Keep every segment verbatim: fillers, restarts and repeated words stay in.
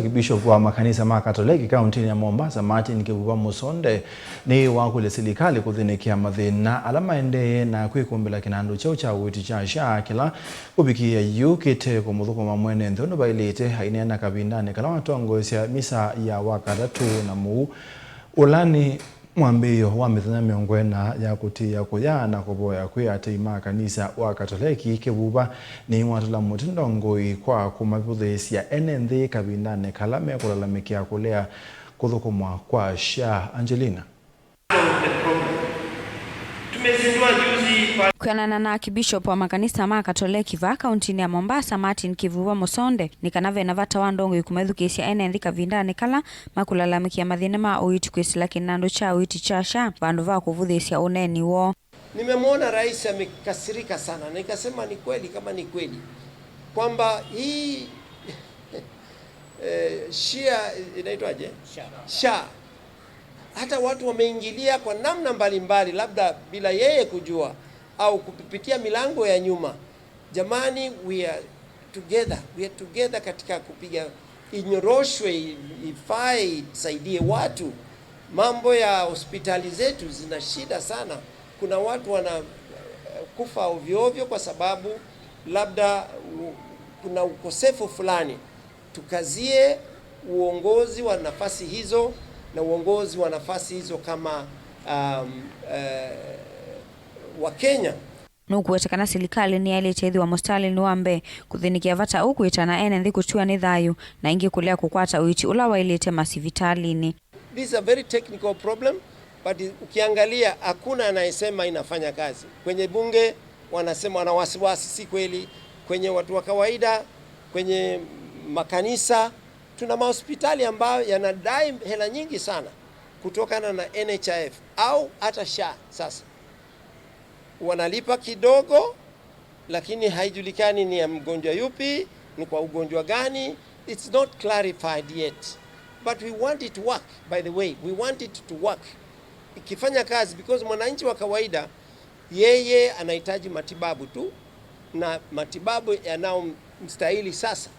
Bishop wa makanisa ma Katoleki kauntinĩ ya Mombasa, Martin Kivuva Musonde, nĩ wakũlya silikalĩ kũthĩnĩkĩa mathĩna ala maendee na kwĩkũmbĩla kĩnandũ kyaũ kya ũiiti kya SHA kĩla kũvikĩĩa yu kĩte kũmũthũkũma mwene nthĩ ũndũ vaĩlĩte. Aineena kavindanĩ kala watongoesya misa ya Wakatatũ na mũu ũla nĩ mwambĩĩo wa mĩthenya mĩongo ĩna ya kũtĩĩa kũya na kũvoya kwĩ atei ma kanisa wa Katoleki, Kivuva nĩwatũla mũtĩ ndongoi kwa kũmavũthĩĩsya ene nthĩ kavindanĩ kala mekũlalamĩkĩa kũlea kũthũkũmwa kwa SHA. Angelina. Tumezindua juzi pa- Kwĩanana na Archbishop wa makanisa ma Katoleki vaa kauntinĩ ya Mombasa, Martin Kivuva Musonde, nĩ kana vena vata wa ndongoi kũmethukĩĩsya ene nthĩ kavindanĩ kala makũlalamĩkĩa mathĩna ma ũiiti kwĩsĩla kĩnandũ kya ũiiti kya SHA vandũ va kũvũthĩĩsya ũneeni woo. Nimemwona rais amekasirika sana, na nikasema ni kweli, kama ni kweli kwamba hii eh, SHA inaitwaje? SHA. SHA. Hata watu wameingilia kwa namna mbalimbali, labda bila yeye kujua au kupitia milango ya nyuma. Jamani, we are together, we are together katika kupiga inyoroshwe, i- ifae, isaidie watu. Mambo ya hospitali zetu zina shida sana. Kuna watu wana eh, kufa ovyo ovyo kwa sababu labda u- kuna ukosefu fulani. Tukazie uongozi wa nafasi hizo na uongozi wa nafasi hizo kama um, eh, wa Kenya. Nũkũweta kana silikalĩ nĩyaĩlĩte ĩthĩwa mũsitalĩnĩ wa mbee kũthĩnĩkĩa vata ũũ, kwĩtana ene nthĩ kũtiwa nĩ thayũ, na ĩngĩ kũlea kũkwata ũiiti ũla waĩlĩte masivitalĩnĩ. This is a very technical problem, but ukiangalia hakuna anayesema inafanya kazi. Kwenye bunge wanasema wana wasiwasi, si kweli. Kwenye watu wa kawaida, kwenye makanisa, tuna mahospitali ambayo yanadai hela nyingi sana kutokana na N H I F au hata SHA sasa. Wanalipa kidogo, lakini haijulikani ni ya mgonjwa yupi, ni kwa ugonjwa gani. It's not clarified yet. But we want it to work, by the way. We want it to work. Ikifanya kazi, because mwananchi wa kawaida, yeye anahitaji matibabu tu, na matibabu yanayomstahili sasa.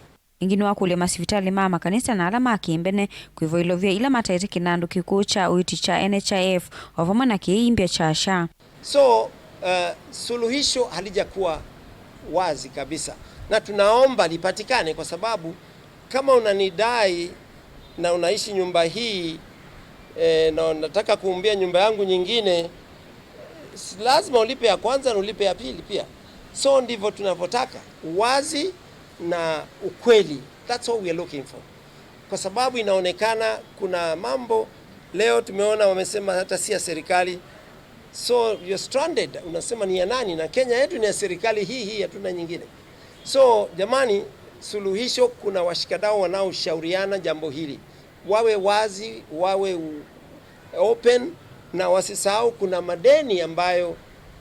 Ĩngĩ nĩwakũlya masivitalĩ ma makanisa na ala ma kĩmbene kwĩva ilovia ila mataĩte kĩnandũ kĩkũũ kya ũiiti kya N H I F o vamwe na kĩimbya kya SHA. So, uh, suluhisho halijakuwa wazi kabisa, na tunaomba lipatikane, kwa sababu kama unanidai na unaishi nyumba hii eh, na unataka kuumbia nyumba yangu nyingine, si lazima ulipe ya kwanza na ulipe ya pili pia. So ndivyo tunavyotaka, uwazi na ukweli. That's all we are looking for, kwa sababu inaonekana kuna mambo leo tumeona wamesema hata si ya serikali. So you're stranded, unasema ni ya nani? Na Kenya yetu ni ya serikali hii hii, hatuna nyingine. So jamani, suluhisho, kuna washikadau wanaoshauriana jambo hili, wawe wazi, wawe u- open, na wasisahau kuna madeni ambayo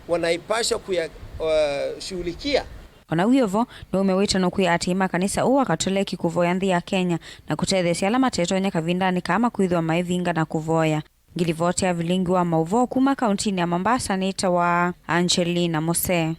wanaipaswa kuyashughulikia. Ona wĩ o vo, nĩwaumya wĩtano kwĩ atei ma kanisa ũũ wa Katoleki kũvoya nthĩ ya Kenya na kũtetheesya ala matetonya kavindanĩ kaa makwĩthĩwa maivinga na kũvoya. Ngilivoti ya vilingi wa maũvoo kuma kauntinĩ ya Mombasa nĩtawa Angelina Mose.